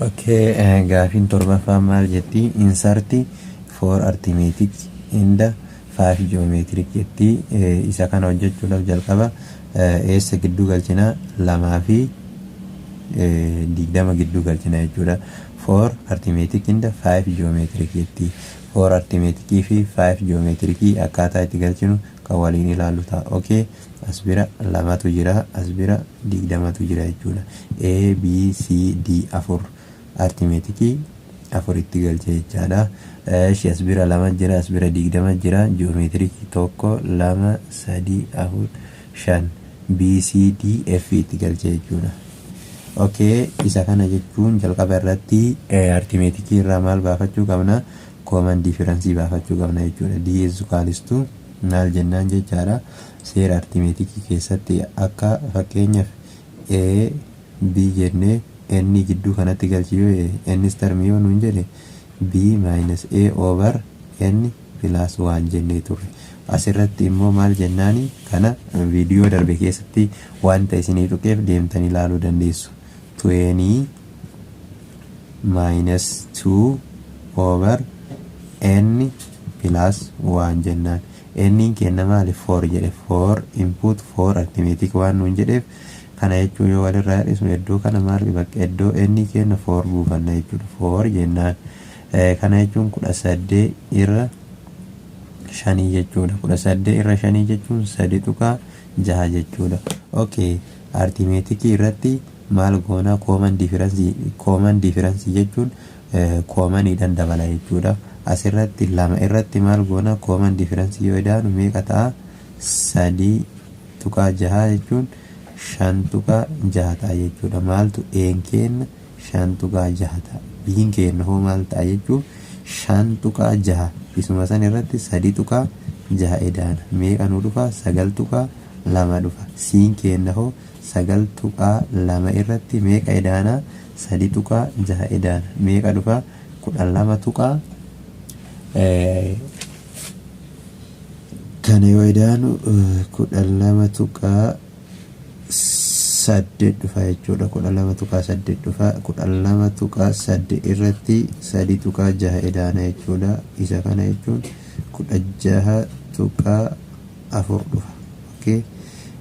Okay, gaafiin torbaffaan maal jetti? Insert four arithmetic and five geometric jetti. Isa kana hojjechuudhaaf jalqaba eessa gidduu galchina? 2 fi 20 gidduu galchina jechuudha. Four arithmetic and five geometric jetti. Four arithmeticii fi five geometricii akkaataa itti galchinu kan waliin ilaallu ta'a. Okay, as bira lamatu jira, as bira 20tu jira jechuudha. A, B, C, D afur, arithmeticii afuritti galche jechaadha. Ishi as bira lama jira, as bira 20 jira, geometricii tokko, lama, sadii, afur, shan, B, C, D, F itti galche jechuudha. Okay, isa kana jechuun jalqaba irratti arithmeticii irraa maal baafachuu qabna? Common difference baafachuu qabna jechuudha. D is equals to maal jennaan jechaadha. Seera arithmeticii keessatti akka fakkeenyaaf A, B jennee n gidduu kanatti galchi yoo nth termii yoo nuun jedhe, B minus A over n plus 1 jennee turre. Asirratti immoo maal jennaani? Kana viidiyoo darbe keessatti wanta isinii tuqeef deemtanii ilaaluu dandeessu. 20 minus 2 over n plus 1 jennaan. N kenna maali? 4 jedhe. 4 input 4 arithmetic waan nuun jedheef, kana jechuun yoo walirraa hir'isnu, iddoo kana maal, bakka iddoo n kenna 4 buufanna jechuudha. 4 jennaan. Kana jechuun 18 irra shanii jechuudha. 18 irra shanii jechuun 3.6 jechuudha. Okay, arithmeticii irratti maal goona? Common difference. Common difference jechuun commoniidhaan dabala jechuudha. Asirratti lama irratti maal goona? Common difference yoo idaanu meeqa ta'a? 3.6 jechuun 5.6 ta'a jechuudha. Maaltu een kenna? 5.6 ta'a. Biin keenya hoo maal ta'a jechuun, 5.6 isuma san irratti 3.6 edaana, meeqa nu dhufa? 9.2 dhufa. Siin keenya hoo 9.2 irratti meeqa edaana? 3.6 edaana, meeqa dhufa? 12 tuqaa kana yoo edaanu 12.8 dhufa jechuudha. 12.8 dhufa. 12.8 irratti 3.6 edaana jechuudha. Isa kana jechuun 16.4 dhufa. Okay.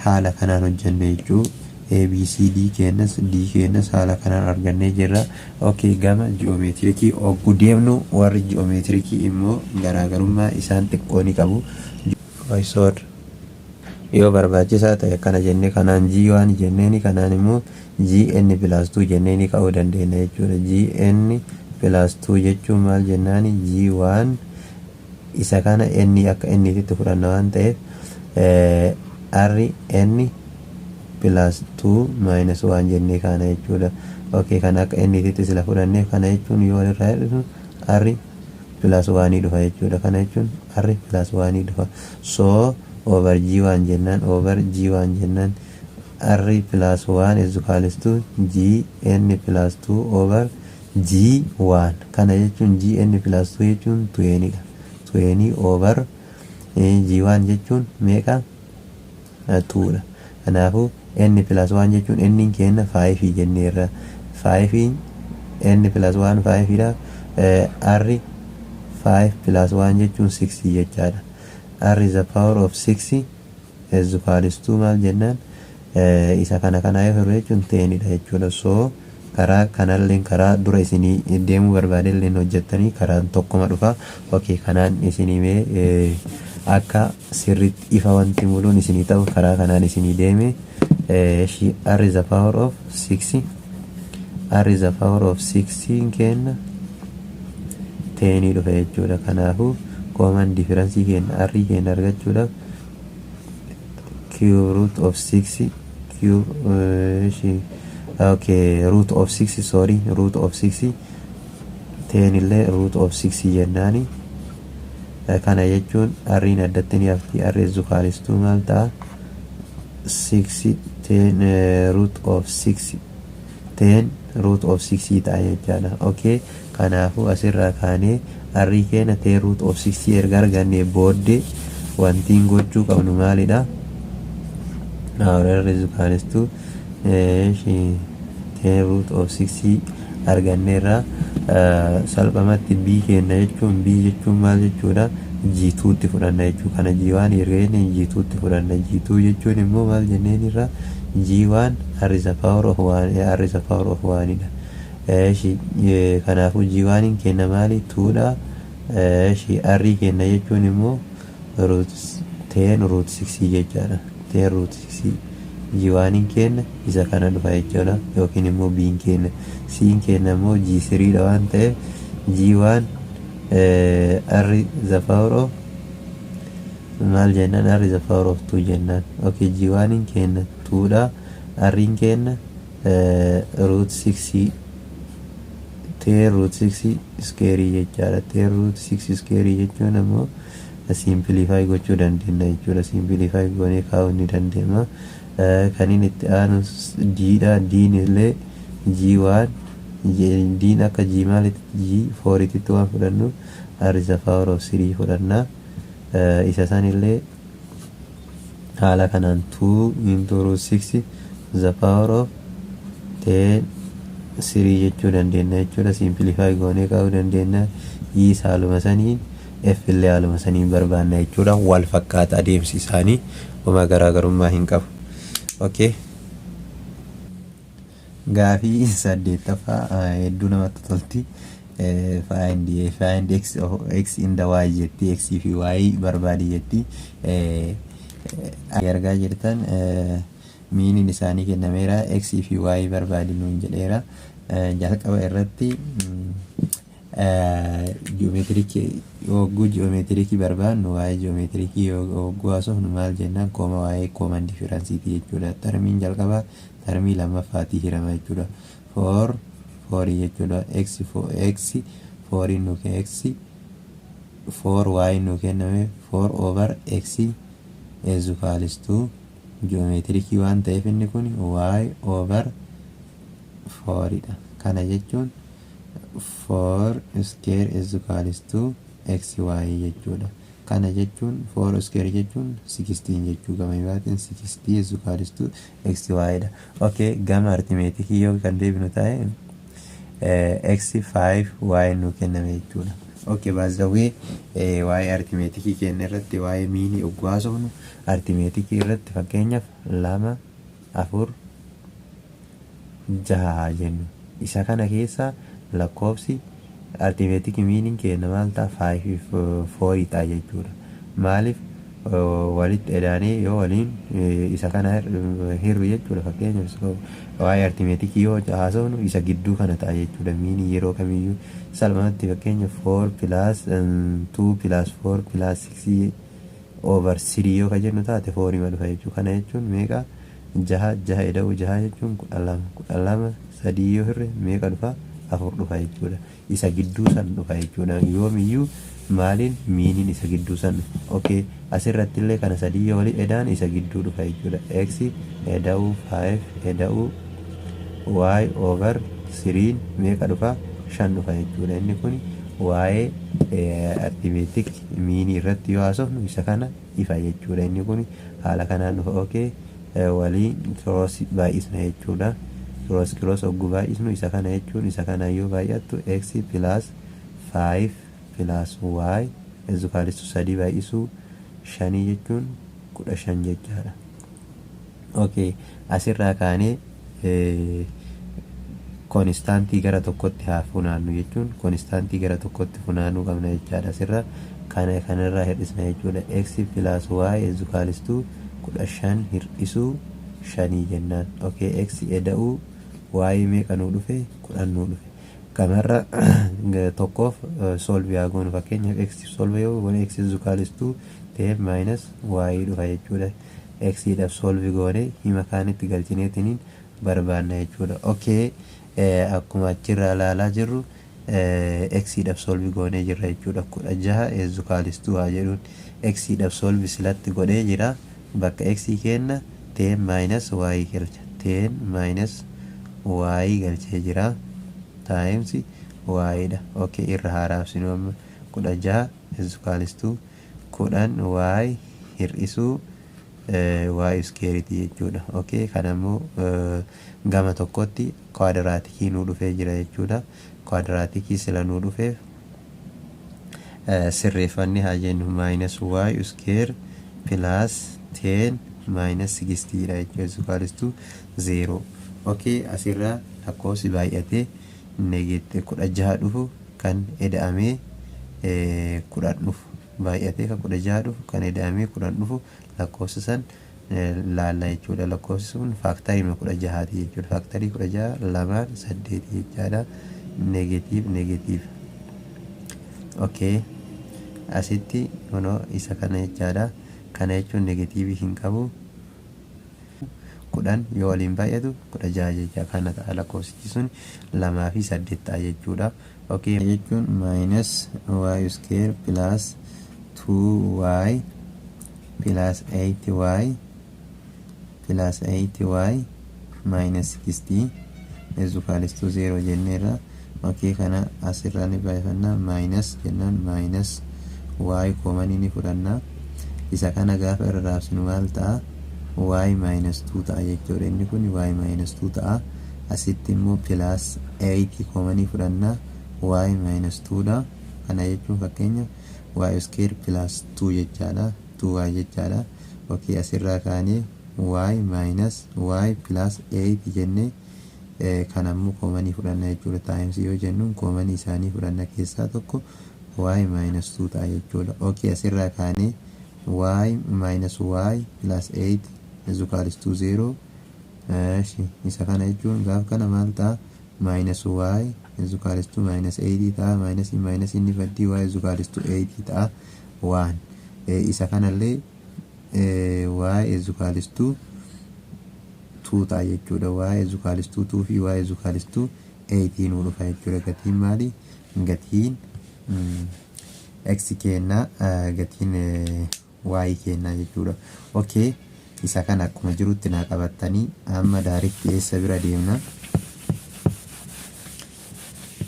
Haala kanaan hojjanne jechuu. ABCD kennas, D kennas haala kanaan argannee jirra. Okay, gama geometricii ogguu deemnu, warri geometricii immoo garaagarummaa isaan xiqqoo ni qabu. Sorry. Yoo barbaachisaa ta'e kana jennee, kanaan G waan jenneeni, kanaan immoo GN plus 2 jenneeni ka'uu dandeenya jechuudha. GN plus 2 jechuun maal jennaani? G1 isa kana N akka N tti fudhanna waan ta'eef, R N plus 2 minus 1 jennee kaana jechuudha. Okay, kana akka N tti sila fudhannee, kana jechuun yoo walirraa hir'isnu R plus 1 dhufa jechuudha. Kana jechuun R plus 1 dhufa. So over G1 jennaan, over G1 jennaan, R plus 1 is equals to G N plus 2 over G1. Kana jechuun G N plus 2 jechuun 20 dha. 20 over G1 jechuun meeqa? 2 dha. Kanaafuu N plus 1 jechuun N kenna 5 jenneerra. 5 N plus 1 5 dha. R 5 plus 1 jechuun 6 jechaadha. R is the power of 6 is equals to maal jennaan, isa kana kana yoo hirru jechuun 10 dha jechuudha. So karaa kanallee karaa dura isinii deemuu barbaadellee hojjettanii karaan tokkoma dhufa. Okay, kanaan isinii mee akka sirriitti ifa wanti muluun isinii ta'u karaa kanaan isinii deeme. R is the power of 6, R is the power of 6 kenna 10 dhufa jechuudha. Kanaafuu common difference kenna R kenna argachuudhaaf cube root of 6 cube, okay, root of 6, sorry, root of 6, 10 illee root of 6 jennaani. Kana jechuun R'n addatti ni hafti. R is equals to maal ta'a? 6 10 root of 6, 10 root of 6 ta'a jechaadha. Okay, kanaafuu asirraa kaanee R keenya 10 root of 6 erga arganne booddee wantiin gochuu qabnu maalidha? R is equals to 10 root of 6 Arganneerra. Salphumatti b kenna jechuun, b jechuun maal jechuudha? G2tti fudhanna jechuu. Kana G1 erga jennee G2tti fudhanna. G2 jechuun immoo maal jenneen irra? G1 r is the power of 1, r is the power of 1 dha. Kanaafuu G1 kenna maali? 2 dha. R kenna jechuun immoo root 10 root 6 jechaadha. 10 root 6 G1 kenna isa kana dhufa jechuudha. Yookiin immoo b kenna, c kenna immoo G3 dha waan ta'eef, G1 r the power of maal jennaan? R is the power of 2 jennaan. Okay, G1 kenna 2 dha, r kenna root 6, 10 root 6 square jechaadha. 10 root 6 square jechuun ammoo simplify gochuu dandeenya jechuudha. Simplify goonee kaa'uu ni dandeenya. Kan inni itti aanu d dha. D illee G1, d akka G maalitti? G4 tti waan fudhannu, r is the power of 3 fudhanna. Isa san illee haala kanaan 2 into root 6 the power of 10 3 jechuu dandeenya jechuudha. Simplify goonee kaa'uu dandeenya. E haaluma saniin, F illee haaluma saniin barbaanna jechuudha. Wal fakkaata adeemsi isaanii, homaa garaagarummaa hin qabu. Okay. Gaafii saddeettaffaa hedduu namatti tolti. Find x and the y jetti, x fi y barbaadi jetti. Argaa jirtan, meaniin isaanii kennameera, x fi y barbaadi nuun jedheera. Jalqaba irratti geometricii hogguu geometricii barbaadnu, waa'ee geometricii hogguu haasofnu maal jennaan? Kooma waa'ee common differenceiiti jechuudha. Termiin jalqabaa termii lammaffaatii hirama jechuudha. Four fourii jechuudha. X x fouriin nu x four y nu kenname, four over x is equals to, geometricii waan ta'eef inni kun y over fouridha. Kana jechuun four square is equals to x y jechuudha. Kana jechuun four square jechuun 16 jechuu, gama biraatiin 16 is equals to x y dha. Okay, gama arithmeticii yoo kan deebinu ta'e, x 5 y nu kenname jechuudha. Okay, baazawwee waa'ee arithmeticii keenya irratti, waa'ee meanii ogguu haasofnu, arithmeticii irratti fakkeenyaaf lama, afur, jaha jennu. Isa kana keessa lakkoofsi arithmetic meaniin keenya maal ta'a? Five fourii ta'a jechuudha. Maaliif? Walitti edaanee yoo waliin isa kana hirru jechuudha. Fakkeenyaaf waa'ee arithmeticii yoo haasofnu, isa gidduu kana ta'a jechuudha. Meanii yeroo kamiyyuu salphumatti fakkeenyaaf four plus two plus four plus six over three yoo ka jennu taate, fourii ma dhufa jechuudha. Kana jechuun meeqa? Jaha. Jaha eda'uu jaha jechuun 12. 12 sadii yoo hirre meeqa dhufa? Afur dhufa jechuudha. Isa gidduu san dhufa jechuudha. Yoomiyyuu maaliin meaniin isa gidduu san dhufa. Okay, asirratti illee kana sadii yoo walii edaan isa gidduu dhufa jechuudha. X eda'uu 5 eda'uu y over 3 meeqa dhufa? Shan dhufa jechuudha. Inni kun waa'ee arithmetic meanii irratti yoo haasofnu isa kana ifa jechuudha. Inni kun haala kanaan dhufa. Okay, waliin cross baay'isna jechuudha. Cross cross hogguu baay'isnu, isa kana jechuun isa kana yoo baay'attu, x plus 5 plus y is equals to sadii baay'isuu shanii jechuun 15 jechaadha. Okay, asirraa kaanee constantii gara tokkotti haa funaannu jechuun, constantii gara tokkotti funaanuu qabna jechaadha. Asirra kana kanarraa hir'isna jechuudha. X plus y is equals to 15 hir'isuu shanii jennaan. Okay, x eda'uu y meeqa nuu dhufe? 10 nuu dhufe. Gamarra tokkoof solve haa goonu. Fakkeenyaaf x solve yoo goone, x is equals to 10 minus y dhufa jechuudha. X dhaaf solve goone hima kaanitti galchineetiniin barbaanna jechuudha. Okay, akkuma achirraa ilaalaa jirru, x dhaaf solve goonee jirra jechuudha. 16 is equals to haa jedhuun, x dhaaf solve silatti godhee jira. Bakka x kenna 10 minus y galcha. 10 minus y galchee jira, times y dha. Okay, irra haaraabsinu amma, 16 is equals to 10 y hir'isuu Y squareiti jechuudha. Okay, kanammoo gama tokkotti quadraticii nuu dhufee jira jechuudha. Quadraticii sila nuu dhufeef sirreeffanni haa jennu, minus y square plus 10 minus 60 dha jechuudha, is equals to 0. Okay, asirraa lakkoofsi baay'atee 16 dhufu kan eda'amee 10 dhufu, baay'atee kan 16 dhufu kan eda'amee 10 dhufu, lakkoofsa san laalla jechuudha. Lakkoofsi sun factorii 16ti jechuudha. Factorii 16 lamaan saddeeti jechaadha. Negative, negative. Okay, asitti kunoo isa kana jechaadha. Kana jechuun negativeii hin qabu. 10 yoo waliin baay'atu 16 jecha kana ta'a. Lakkoofsichi sun lamaa fi saddeet ta'a jechuudha. Okay, jechuun minus y square plus 2y plus 8y plus 8y minus 60 is equals to 0 jenneerra. Okay, kana asirraa ni baay'ifannaa. Minus jennaan minus y commonii ni fudhannaa. Isa kana gaafa irra raabsinu maal ta'a? Y minus 2 ta'a jechuudha. Inni kun y minus 2 ta'a. Asitti immoo plus 8 commonii fudhannaa, y minus 2 dha. Kana jechuun fakkeenya y square plus 2 jechaadha, 2y jechaadha. Okay, asirraa kaanee y minus y plus 8 jennee kan ammoo commonii fudhanna jechuudha. Times yoo jennuun commonii isaanii fudhanna, keessaa tokko y minus 2 ta'a jechuudha. Okay, asirraa kaanee y minus y plus 8 is equals to 0. Isa kana jechuun gaaf kana maal ta'a? Minus y is equals to minus 8 ta'a. Minus minus inni baddii, y is equals to 8 ta'a. Waan isa kanallee y is equals to 2 ta'a jechuudha. Y is equals to 2 fi y is equals to 8 nuu dhufa jechuudha. Gatiin maali? Gatiin x kennaa, gatiin y kennaa jechuudha. Okay, isa kana akkuma jirutti naa qabattanii amma direct eessa bira deemna?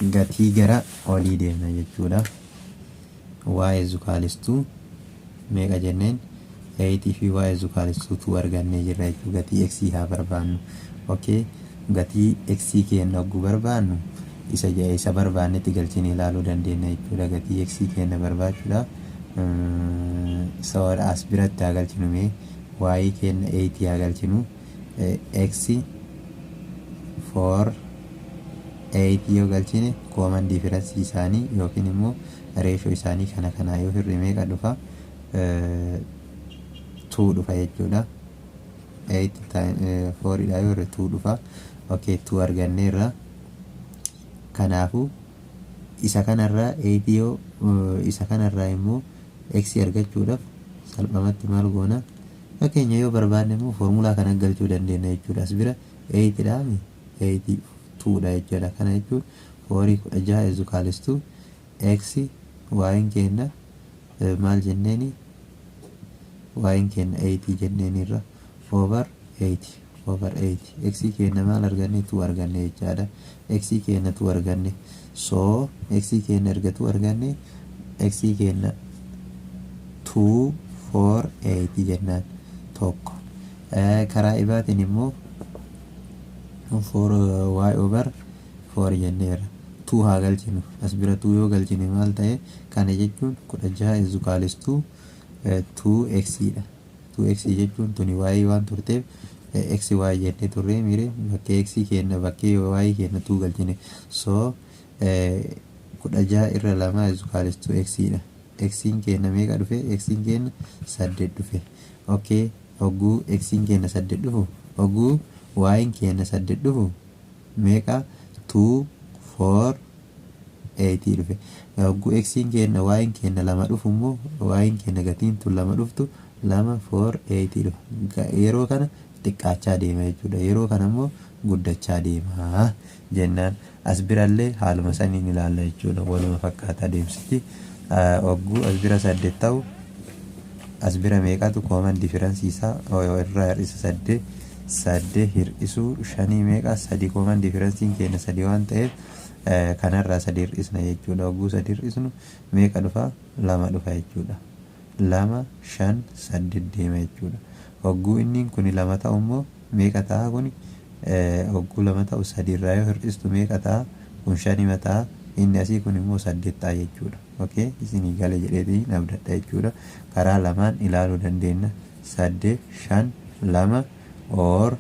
Gatii gara olii deemna jechuudha. Y is equals to meeqa jenneen? 8 fi y is equals to 2 argannee jirra jechuudha. Gatii x haa barbaannu. Okay, gatii x kenna hogguu barbaannu isa barbaannetti galchinee ilaaluu dandeenya jechuudha. Gatii x kenna barbaachuudhaaf isa as biratti haa galchinu. Mee y kenna 8 haa galchinu. X 4 8 yoo galchine, common difference isaanii yookiin immoo ratio isaanii kana kanaa yoo hirre meeqa dhufa? 2 dhufa jechuudha. 8 times 4 dha yoo hirre 2 dhufa. Okay, 2 arganneerra. Kanaafuu isa kanarraa 8 yoo, isa kanarraa immoo x argachuudhaaf salphumatti maal goona? Fakkeenya yoo barbaanne immoo foormulaa kana galchuu dandeenya jechuudha. As bira 8 dhaami, 8 2 dha jechuudha. Kana jechuun 4 16 is equals to x. Y'n kenna maal jenneeni? Y'n kenna 8 jenneeni irra over 8, over 8. X kenna maal arganne? 2 arganne jechaadha. X kenna 2 arganne. So x kenna erga 2 arganne, x kenna 2 4 8 jennaan tokko. Karaa ibaatiin immoo 4 y over 4 jenneerra. 2 haa galchinu. As bira 2 yoo galchine maal ta'e? Kana jechuun 16 is equals to 2x dha. 2x jechuun tuni y waan turteef x y jennee turree mire? Bakkee x kenna, bakkee y kenna 2 galchine. So 16 irra lama is equals to x dha. X kenna meeqa dhufe? X kenna 8 dhufe. Okay, hogguu x kenna 8 dhufu, hogguu y kenna 8 dhufu meeqa? 2 4 8 dhufe. Hogguu x kenna, y kenna lama dhufu immoo, y kenna gatiin tun lama dhuftu, 2 4 8 dhufa. Yeroo kana xiqqaachaa deema jechuudha. Yeroo kana immoo guddachaa deema jennaan as birallee haaluma saniin ilaalla jechuudha. Waluma fakkaata adeemsichi. Hogguu as bira 8 ta'u as bira meeqatu common difference isaa irraa hir'isa? 8, 8 hir'isuu shanii meeqa? 3. Common differenceiin keenya 3 waan ta'eef kanarraa 3 hir'isna jechuudha. Hogguu 3 hir'isnu meeqa dhufa? 2 dhufa jechuudha. 2 5 8 deema jechuudha. Hogguu inni kun 2 ta'u immoo meeqa ta'a kun? Hogguu 2 ta'u 3 irraa yoo hir'istu meeqa ta'a? Kun 5 ta'a. Inni asii kun immoo 8 ta'a jechuudha. Okay, isinii gale jedheetiin abdadha jechuudha. Karaa lamaan ilaaluu dandeenya. 8 5 2 or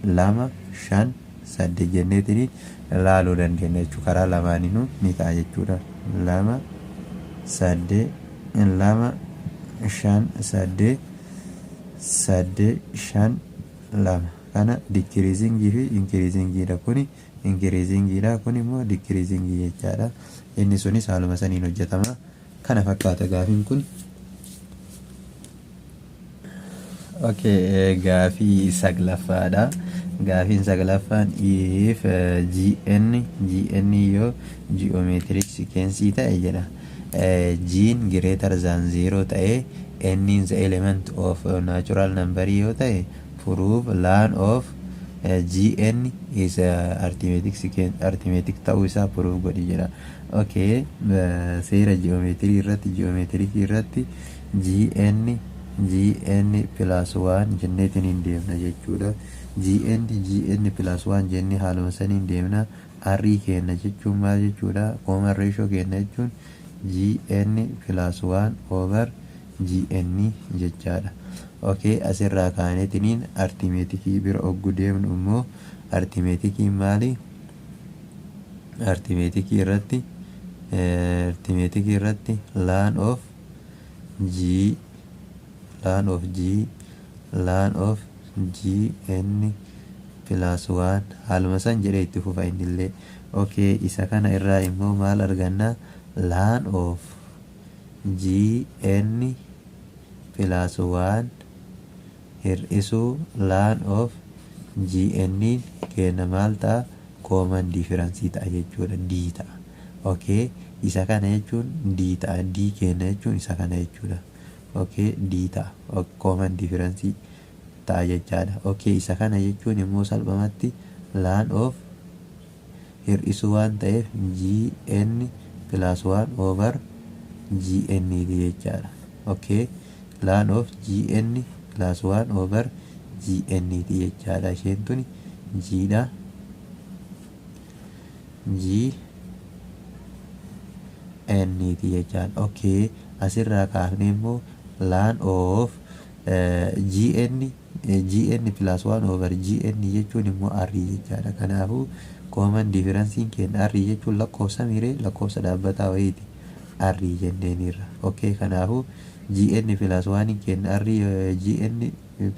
2 5 8 jenneetiin ilaaluu dandeenya jechuudha. Karaa lamaaniinuu ni ta'a jechuudha. 2 8 2 5 8 8 5 2 kana decreasingii fi increasingiidha. Kuni increasingiidha, kun immoo decreasingii jechaadha. Inni sunis haaluma saniin hojjetama. Kana fakkaata gaafiin kun. Okay, gaafii saglaffaadha. Gaafiin saglaffaan if gn yoo geometric sequence ta'e jedha. G'n greater than 0 ta'e, n is the element of natural number yoo ta'e, prove ln of gn is arithmetic sequence, arithmetic ta'uu isaa prove godhi jedha. Okay, seera geometry irratti, geometric irratti gn plus 1 jenneetiin hin deemna jechuudha. Gn plus 1 jennee haaluma saniin deemna. R kenna jechuun maal jechuudha? Common ratio kenna jechuun gn plus 1 over gn jechaadha. Okay, asirraa kaaneetiniin arithmeticii bira oggu deemnu immoo arithmeticiin maali? Arithmeticii irratti ln of g ln of gn plus 1 haaluma san jedhee itti fufa innillee. Okay, isa kana irraa immoo maal arganna? Ln of gn plus 1 hir'isuu ln of gn kenna maal ta'a? Common difference ta'a jechuudha, d ta'a. Okay, isa kana jechuun d ta'a. D kenna jechuun isa kana jechuudha. Okay, d ta'a, common difference ta'a jechaadha. Okay, isa kana jechuun immoo salphumatti ln of hir'isuu waan ta'eef gn plus 1 over gn jechaadha. Okay, ln of gn plus 1 over gn jechaadha. Isheen tuni g dha, g n jechaadha. Okay, asirraa kaafnee immoo ln of gn plus 1 over gn jechuun immoo r jechaadha. Kanaafuu common difference keenya r jechuun lakkoofsa miree, lakkoofsa dhaabbataa wayiiti, r jenneeniirra. Okay, kanaafuu gn plus 1 keenya r, gn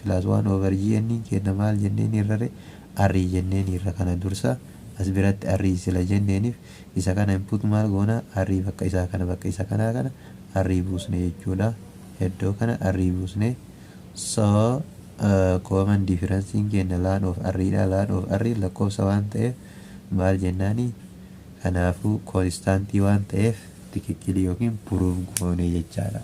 plus 1 over gn keenya maal jenneeniirra? R jenneeniirra. Kana dursa as biratti r sila jenneeniif isa kana input maal goona? R bakka isaa kana, bakka isa kanaa kana r buusne jechuudha. Iddoo kana r buusne. So common difference keenya ln of r dha. Ln of r lakkoofsa waan ta'eef maal jennaani? Kanaafuu constantii waan ta'eef tikikkilii yookiin proof goone jechaadha.